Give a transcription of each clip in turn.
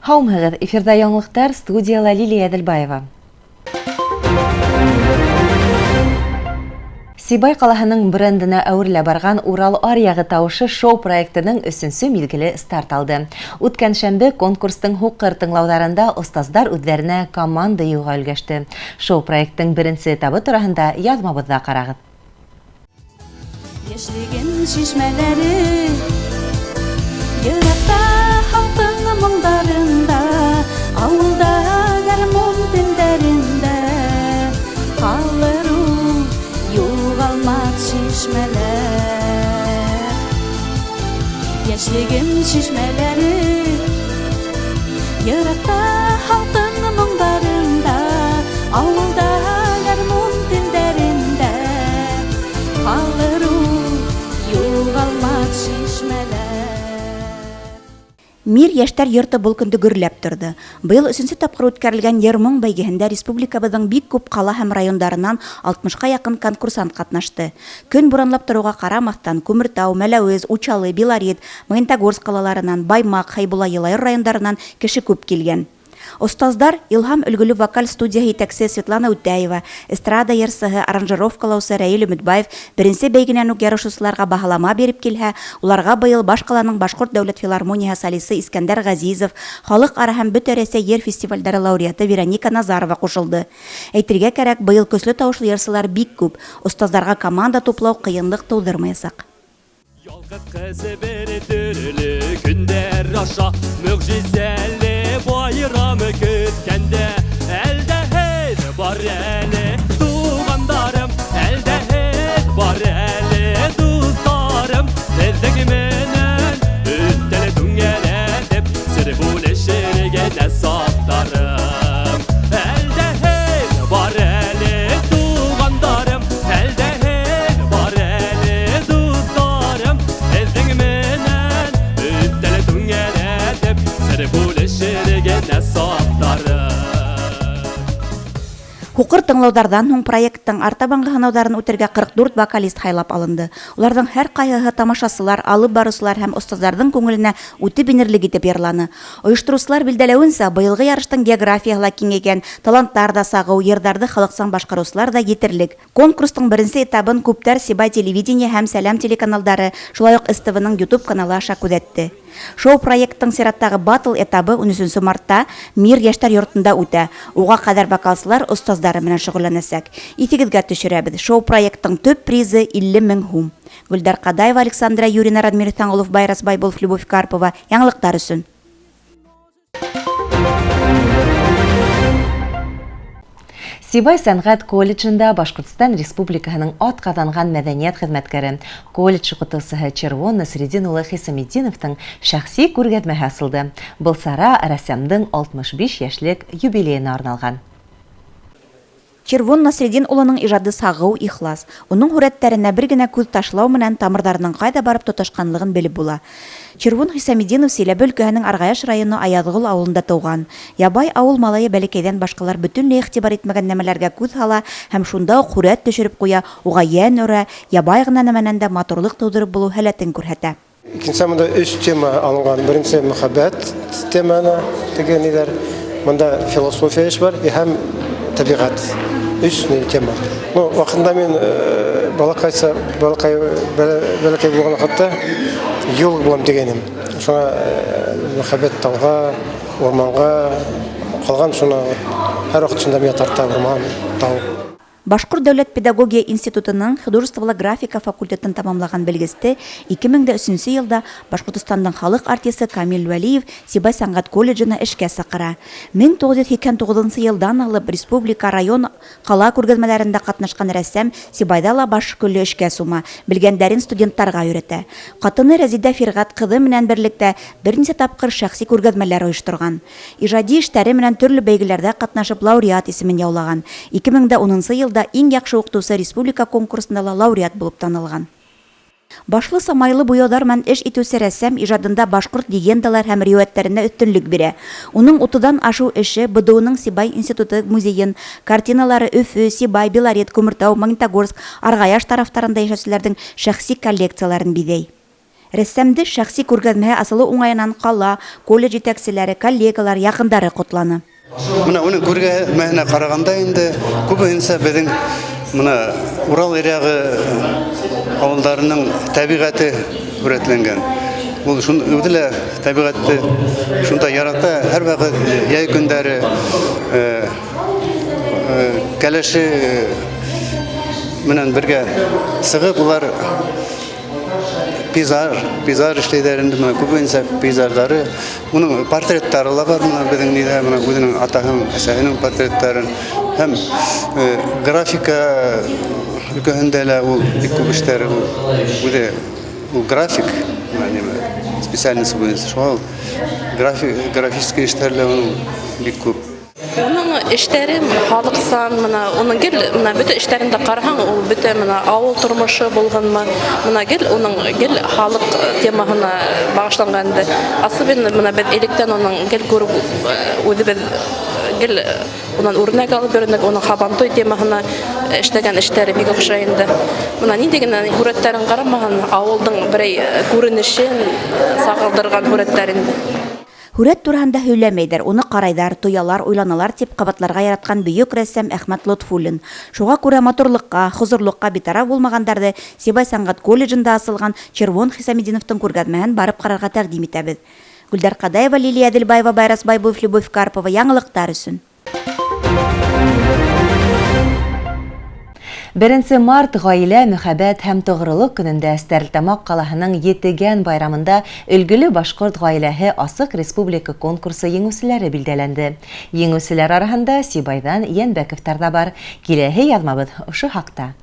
Һаумыһығыҙ, эфирҙа яңылыҡтар, студияла Лилия Әҙелбаева. Сибай ҡалаһының брендына әүерелә барған Урал аръяғы тауышы шоу проектының өсөнсө миҙгеле старт алды. Үткән шәмбе конкурстың һуҡыр тыңлауҙарында остаздар үҙҙәренә команда йыйыуға өлгәште. Шоу проекттың беренсе этабы тураһында яҙмабыҙҙа ҡарағыҙ. Йәшлегем чишмәләре Еракта халкың моңдарында, Авылда гармун телдәрендә Калыр ул югалмас чишмәләр. Йәшлегем чишмәләре Еракта халкың моңдарында, Авылда гармун телдәрендә Калыр ул югалмас чишмәләр. Мир йәштәр йорто был көндө гөрләп торҙо. Быйыл өсөнсө тапҡыр үткәрелгән йыр-моң бәйгеһендә республикабыҙҙың бик күп ҡала һәм райондарынан алтмышҡа яҡын конкурсант ҡатнашты. Көн буранлап тороуға ҡарамаҫтан, Күмертау, Мәләүез, Учалы, Белорет, Магнитогорск ҡалаларынан, Баймаҡ, Хәйбулла, Йылайыр райондарынан кеше күп килгән. Остаздар Илһам өлгөлө вокаль студияһы етәксе Светлана Үтәева, эстрада йырсыһы, аранжировкалаусы Рәил Өмөтбаев беренсе бәйгенән үк ярышыусыларға баһалама биреп килһә, уларға быйыл баш ҡаланың Башҡорт дәүләт филармонияһы солисы Искәндәр Ғәзизов, халыҡ-ара һәм бөтә Рәсәй йыр фестивалдәре лауреаты Вероника Назарова ҡушылды. Әйтергә кәрәк, быйыл көслө тауышлы йырсылар бик күп, остаздарға команда туплау ҡыйынлыҡ тыуҙырмаясаҡ. Ялгыз кызы бер төрле көндәр аша мөгъҗизәле байрам көткәндә әлдә һеҙ бар әле туғандарым, әлдә һеҙ бар әле дуҫтарым, һеҙҙең менән өҫтәл түңгәләтеп сер бүлешер генә саҡтарым. Әлдә һеҙ бар әле туғандарым, әлдә һеҙ бар әле дуҫтарым, һеҙҙең менән өҫтәл түңгәләтеп сер бүлешер генә саҡтарым. Һуҡыр тыңлауҙарҙан һуң проекттың артабанғы һынауҙарын үтергә 44 вокалист һайлап алынды. Уларҙың һәр ҡайһыһы тамашасылар, алып барыусылар һәм остаздарҙың күңеленә үтеп инерлек итеп йырланы. Ойоштороусылар билдәләүенсә, быйылғы ярыштың географияһы ла киңәйгән, таланттар ҙа сағыу, йырҙарҙы халыҡсан башҡарыусылар ҙа етерлек. Конкурстың беренсе этабын күптәр Сибай телевидение һәм Сәләм телеканалдары, шулай уҡ СТВ-ның YouTube каналы аша күҙәтте. Шоу проекттың сираттағы батл этабы 13 мартта Мир йәштәр йортонда үтә. Уға ҡәҙәр вокалсылар остаздары менән шөғөлләнәсәк. Иҫегеҙгә төшөрәбеҙ, шоу проекттың төп призы 50 мең һум. Гөлдәр Ҡадаева, Александра Юрина, Радмир Иҫәнғолов, Байрас Байбулов, Любовь Карпова. Яңылыҡтар өсөн. Сибай сәнғәт колледжында Башҡортостан Республикаһының атҡаҙанған мәҙәниәт хеҙмәткәре, колледж уҡытыусыһы Червон Насретдин улы Хисаметдиновтың шәхси күргәҙмәһе асылды. Был сара рәссамдың 65 йәшлек юбилейына арналған. Червон Насретдин улының ижады сағыу, ихлас. Уның һүрәттәренә бер генә күҙ ташлау менән тамырҙарының ҡайҙа барып тоташҡанлығын белеп була. Червон Хисаметдинов Силәбе өлкәһенең Арғаяш районы Аяҙғол ауылында тыуған. Ябай ауыл малайы бәләкәйҙән башҡалар бөтөнләй иғтибар итмәгән нәмәләргә күҙ һала һәм шунда уҡ һүрәт төшөрөп ҡуя, уға йән өрә, ябай ғына нәмәнән дә матурлыҡ тыуҙырып булыу һәләтен күрһәтә. Икенсе монда өс тема алынған. Беренсе мөхәббәт теманы, теге ниләр, монда философия эш бар һәм тәбиғәт. Өс ни тема. Ну, ваҡытында мин балаҡайса, балаҡай, бәләкәй булған ваҡытта геолог булам тигәйнем. Шуңа мөхәббәт тауға, урманға ҡалған, шуны һәр ваҡыт шунда миңә тарта урман, тау. Башҡорт дәүләт педагогия институтының художестволы графика факультетын тамамлаған белгесте 2003 йылда Башҡортостандың халыҡ артисы Камил Вәлиев Сибай сәнғәт колледжына эшкә саҡыра. 1989 йылдан алып республика, район, ҡала күргәҙмәләрендә ҡатнашҡан рәссам Сибайҙа ла баш көллө эшкә сума, белгәндәрен студенттарға өйрәтә. Ҡатыны Рәзидә Фирғәт ҡыҙы менән берлектә бер нисә тапҡыр шәхси күргәҙмәләр ойошторған. Ижади эштәре менән төрлө бәйгеләрҙә ҡатнашып лауреат исемен яулаған. 2010 йылда иң яҡшы уҡытыусы республика конкурсында ла лауреат булып танылған. Башлыса майлы буяуҙар менән эш итеүсе рәссам ижадында башҡорт легендалар һәм риүәттәренә өҫтөнлөк бирә. Уның утыҙҙан ашыу эше БДУ-ның Сибай институты музейын, картиналары Өфө, Сибай, Белорет, Күмертау, Магнитогорск, Арғаяш тарафтарында йәшәүселәрҙең шәхси коллекцияларын биҙәй. Рәссамды шәхси күргәҙмәһе асылыу уңайынан ҡала, колледж етәкселәре, коллегалар, яҡындары ҡотланы. Мына уның күргәҙмәһенә ҡарағанда инде күбеһенсә беҙҙең мына Урал эряғы ауылдарының тәбиғәте һүрәтләнгән. Ул шун үҙе лә тәбиғәтте шунда ярата, һәр ваҡыт йәй көндәре кәләше менән бергә сығып улар пейзаж эшләйҙәр инде, мына күбеһенсә пейзаждары, уның портреттары ла бар, мына беҙҙең ниҙә, мына үҙенең атаһының, әсәһенең портреттарын һәм графика өлкәһендә лә ул бик күп эштәр, ул үҙе ул график, мына нимә, специальность буйынса, шуға ул графический эштәр лә уның бик күп. Уның эштәре халыҡсан, мына уның гел мына бөтә эштәрен дә ҡараһаң, ул бөтә мына ауыл тормошо булғанмы, мына гел уның гел халыҡ темаһына бағышланған инде. Особенно мына беҙ электән уның гел күреп, үҙебеҙ гел унан үрнәк алып йөрөнөк, уның һабантуй темаһына эшләгән эштәре бик оҡшай инде. Мына ниндәй генә һүрәттәрен ҡарамаһын, ауылдың берәй күренешен сағылдырған һүрәттәр инде. Һүрәт тураһында һөйләмәйҙәр, уны ҡарайҙар, тоялар, уйланалар тип ҡабатларға яратҡан бөйөк рәссам Әхмәт Лотфуллин. Шуға күрә матурлыҡҡа, хозурлыҡҡа битараф булмағандарҙы Сибай сәнғәт колледжында асылған Червон Хисаметдиновтың күргәҙмәһен барып ҡарарға тәҡдим итәбеҙ. Гөлдәр Ҡадаева, Лилия Әҙелбаева, Байрас Байбуев, Любовь Карпова. Яңылыҡтар өсөн. 1 март ғаилә, мөхәббәт һәм тоғролоҡ көнөндә Стәрлетамаҡ ҡалаһының Етегән байрамында өлгөлө башҡорт ғаиләһе асыҡ республика конкурсы еңеүселәре билдәләнде. Еңеүселәр араһында Сибайҙан Йәнбәковтар ҙа бар. Киләһе яҙмабыҙ ошо хаҡта.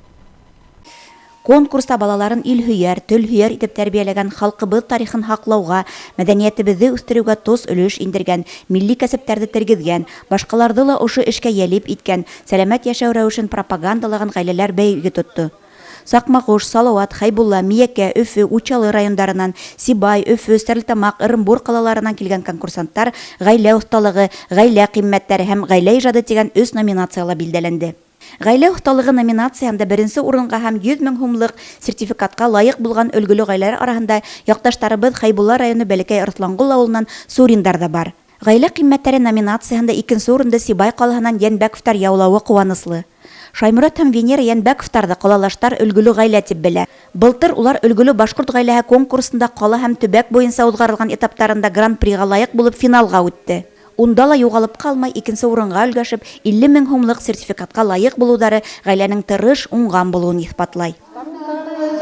Конкурста балаларын илһөйәр, телһөйәр итеп тәрбиәләгән, халҡыбыҙ тарихын һаҡлауға, мәҙәниәтебеҙҙе үҫтереүгә тос өлөш индергән, милли кәсептәрҙе тергеҙгән, башҡаларҙы ла ошо эшкә йәлеп иткән, сәләмәт йәшәү рәүешен пропагандалаған ғаиләләр бәйге тотто. Саҡмағош, Салауат, Хәйбулла, Миәкә, Өфө, Учалы райондарынан, Сибай, Өфө, Стәрлетамаҡ, Ырымбур ҡалаларынан килгән конкурсанттар ғаилә оҫталығы, ғаилә ҡиммәттәре һәм ғаилә ижады тигән 3 номинацияла билдәләнде. Ғаилә оҫталығы номинацияһында беренсе урынға һәм 100 мең һумлыҡ сертификатҡа лайыҡ булған өлгөлө ғаиләләр араһында яҡташтарыбыҙ Хәйбулла районы Бәләкәй Арыҫланғол ауылынан Суриндар ҙа бар. Ғаилә ҡиммәттәре номинацияһында икенсе урынды Сибай ҡалаһынан Йәнбәковтар яулауы ҡыуаныслы. Шайморат һәм Венера Йәнбәковтарҙы ҡалалаштар өлгөлө ғаилә тип белә. Былтыр улар өлгөлө башҡорт ғаиләһе конкурсында ҡала һәм төбәк буйынса уҙғарылған этаптарында гран-приға лайыҡ булып финалға үтте. Унда ла юғалып ҡалмай икенсе урынға өлгәшеп, 50 мең һумлыҡ сертификатҡа лайыҡ булыуҙары ғаиләнең тырыш, уңған булыуын иҫбатлай.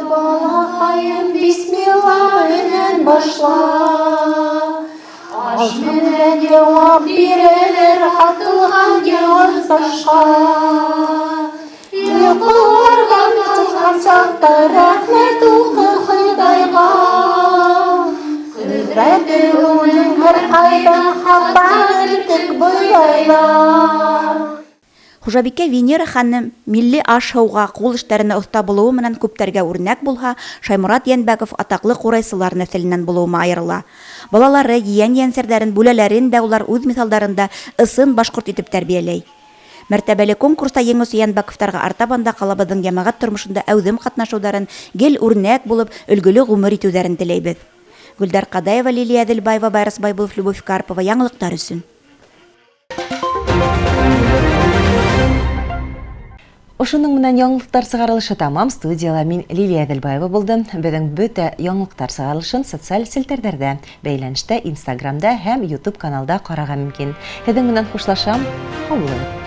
Балаҡайым, бисмилла менән башла. Аш менән яуап бирәләр атылған яуыз ташҡа. Йоҡоларҙан торған саҡта рәхмәт уҡы Хоҙайға. Ҡөҙрәте уның һәр ҡайҙа хабар итек бойҙайҙа. Хужабикә Венера ханым милли аш-һыуға, ҡул эштәренә оҫта булыуы менән күптәргә үрнәк булһа, Шайморат Йәнбәков атаҡлы ҡурайсылар нәҫеленән булыуыма айырыла. Балалары, ейән-ейәнсәрҙәрен, бүләләрен дә улар үҙ миҫалдарында ысын башҡорт итеп тәрбиәләй. Мәртәбәле конкурста еңеүсе Йәнбәковтарға артабан да ҡалабыҙҙың йәмәғәт тормошонда әүҙем ҡатнашыуҙарын, гел үрнәк булып, өлгөлө ғүмер итеүҙәрен теләйбеҙ. Гөлдәр Ҡадаева, Лилия Әҙелбаева, Байрас Байбулов, Любовь Карпова. Яңылыҡтар өсөн. Ошоноң менән яңылыҡтар сығарылышы тамам. Студияла мин Лилия Әҙелбаева булдым. Беҙҙең бөтә яңылыҡтар сығарылышын социаль селтәрҙәрҙә, бәйләнештә, Инстаграмда һәм YouTube каналда ҡарарға мөмкин. Һеҙҙең менән хушлашам. Һау булығыҙ.